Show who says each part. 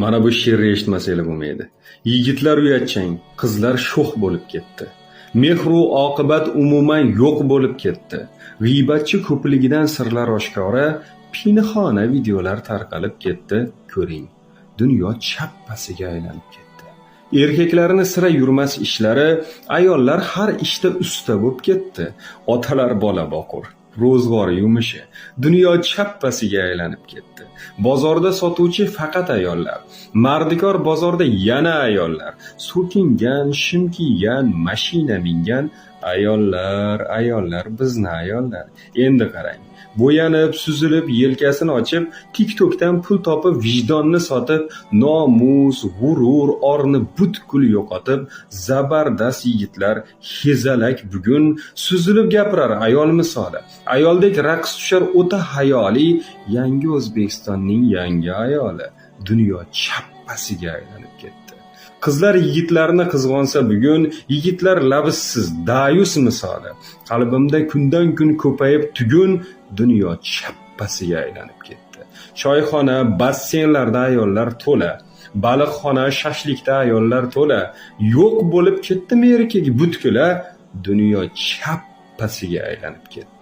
Speaker 1: Mana bu she'rni eshitmasanglar bo'lmaydi. Yigitlar uyatchang, qizlar sho'x bo'lib ketdi. Mehru oqibat umuman yo'q bo'lib ketdi. G'iybatchi ko'pligidan sirlar oshkora, pinhona videolar tarqalib ketdi, ko'ring. Dunyo chappasiga aylanib ketdi. Erkaklarni sira yurmas ishlari, ayollar har ishda usta bo'p ketdi. Otalar bola boqur, ro'zg'or yumushi, dunyo chappasiga aylanib ketdi. Bozorda sotuvchi faqat ayollar. Mardikor bozorda yana ayollar. So'kingan, shim kiygan, mashina mingan ayollar, ayollar, bizni ayollar. Endi qarang. Bo'yanib, suzilib, yelkasini ochib, TikTokdan pul topib, vijdonni sotib, nomus, g'urur, orni butkul yo'qotib, zabardast yigitlar hezalak bugun suzilib gapirar ayol misoli. Ayoldek raqs tushar o'ta hayoli, yangi O'zbekistonning yangi ayoli. Dunyo chappasiga aylanib ketdi. Qizlar yigitlarni qizg'onsa bugun, yigitlar labsiz dayus misoli. Qalbimda kundan kun ko'payib tugun, dunyo chappasiga aylanib ketdi. Choyxona, basseynlarda ayollar to'la. Baliqxona, shashlikda ayollar to'la. Yo'q bo'lib ketdimi erkak butkula? Dunyo chappasiga aylanib ketdi.